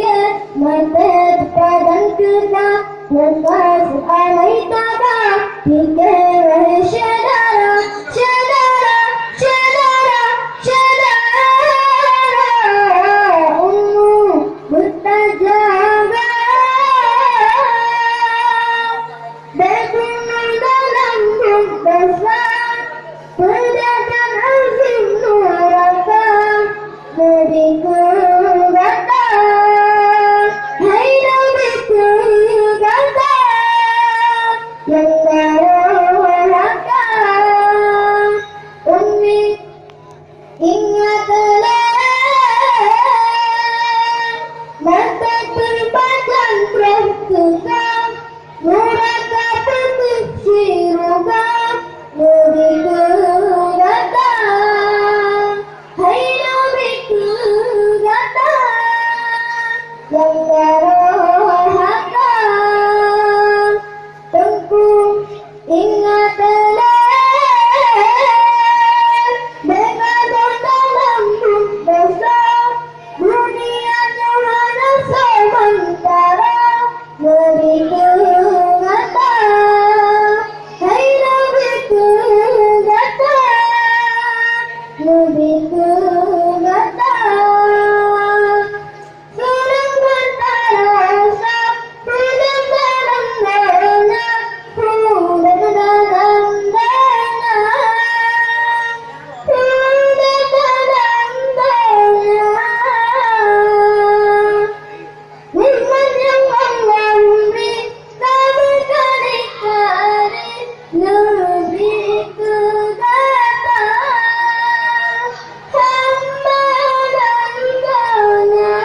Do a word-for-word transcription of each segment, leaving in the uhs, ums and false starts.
Mantap padan kita, lepas alai tabah, pikir wahai syedara, syedara, syedara, syedara, ummu beutajam. Beuguna dalam dosa, peudatan api neuraka, neubri keu gata. Hai neubri keu gata, nyang na rôh gata. Ummi, ingat lé, masa teupajang troh teuka, nuraka peuteuk syeuruga, neubri keu gata, hai neubri keu gata, nyang na rôh gata. Teungku, ingat lé, beungoh dalam dosa, dunia nyoe hana seumeuntara, neubri keu gata, hai neubri keu gata, neubri keu gata. Surang mata rasa, pulang dalam dana, pulang dalam dana, pulang dalam dana. Nikmat nyang Allah bri, tabeukalé-kalé, neubri keu gata. Hamba dan donya.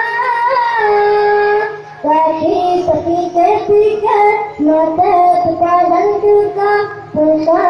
Tapi tapikir-pikir, mata teupajang teuka, buka